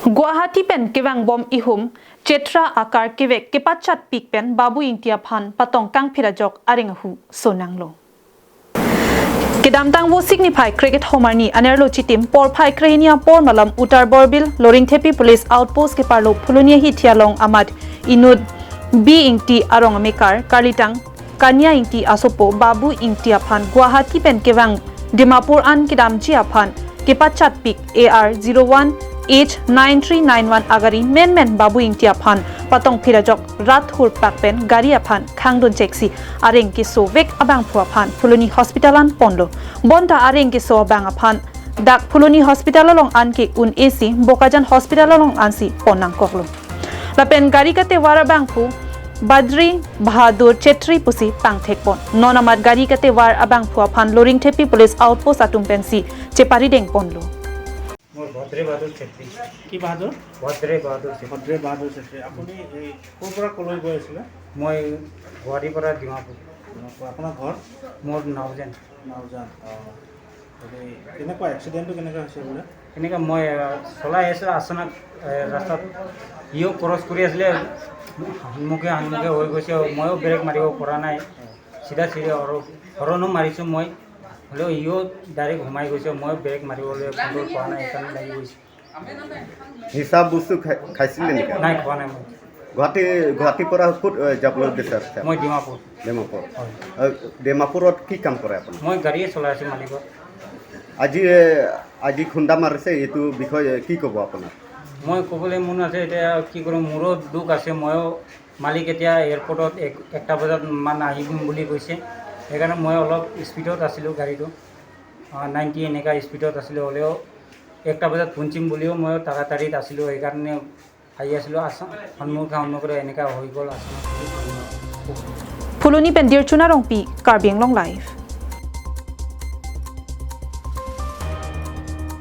Guwahati pen kewang bom ihum Chetra akar kewek kepachat pik pen babu ingtia phan patong kang phirajok areng hu sonanglo. Kedamtang wo signify cricket homarni anerlo chitim por phai krehnia por malam utar borbil loringthepi police outpost ke parlo phulunia hi thialong amad inud B ingti arong amekar karlitang kanya ingti asopo babu ingti aphan Guwahati pen kewang Dimapur an kidamji aphan kepachat pik AR 01 H 9391 agari men men babu ingti aphan patong phirajok rat hur pakpen gari aphan khangdon cheksi areng ki sovek abang phua phan phuloni hospitalan ponlo bonta areng ki so abang aphan dak phuloni hospital long an ki un AC Bokajan hospital long ansi ponang koklo lapen gari kate war abang phu Badri Bahadur Chetri pusi pangthek pon nonamat gari kate war abang phua phan loring thepi police outpost atum pensi chepari deng ponlo. মোৰ ভদ্ৰে বাহাদুৰ চেত্ৰী। কি বাহাদুৰ? ভদ্ৰে বাহাদুৰ চেত্ৰী। ভদ্ৰে বাহাদুৰ চেত্ৰী, আপুনি এই ক'ৰ পৰা ক'লৈ গৈ আছিলে? মই গুৱাহাটীৰ পৰা ডিমাপুৰ। আপোনাৰ ঘৰ? মোৰ নাওজান। নাওজান। অঁ, হেৰি কেনেকুৱা এক্সিডেণ্টটো কেনেকুৱা হৈছে বোলে? তেনেকৈ মই চলাই আছিলোঁ, আচনাক ৰাস্তাত সিও ক্ৰছ কৰি আছিলে, সন্মুখে সন্মুখে হৈ গৈছে। ময়ো ব্ৰেক মাৰিব পৰা নাই, চিধা চিধি আৰু হৰণো মাৰিছোঁ মই, হ'লেও সিও ডাইৰেক্ট সোমাই গৈছে। মই ব্ৰেক মাৰিবলৈ কণ্ট্ৰল পোৱা নাই, সেইকাৰণে লাগি গৈছে। নিচা বস্তু খাইছিলে নেকি? নাই, খোৱা নাই মই। গুৱাহাটীৰ পৰা ক'ত যাবলৈ বিচাৰিছে? মই ডিমাপুৰ। ডিমাপুৰ। হয়। ডিমাপুৰত কি কাম কৰে আপুনি? মই গাড়ীয়ে চলাই আছোঁ মালিকৰ। আজি খুন্দা মাৰিছে, এইটো বিষয়ে কি ক'ব আপোনাৰ? মই ক'বলৈ মন আছে, এতিয়া কি কৰিম, মোৰো দুখ আছে। ময়ো মালিক এতিয়া এয়াৰপৰ্টত 1টা বজাত মান আহিম বুলি কৈছে। সেইকাৰণে মই অলপ স্পীডত আছিলোঁ, গাড়ীটো 90 এনেকুৱা স্পীডত আছিলোঁ। হ'লেও 1টা বজাত পুঞ্চিম বুলিও মই তাড়াতাড়িত আছিলোঁ, সেইকাৰণে আহি আছিলোঁ। আছা সন্মুখে সন্মুখে এনেকুৱা হৈ গ'ল আচলতে। Phuloni pen dir chuna rong pi Karbi Anglong live.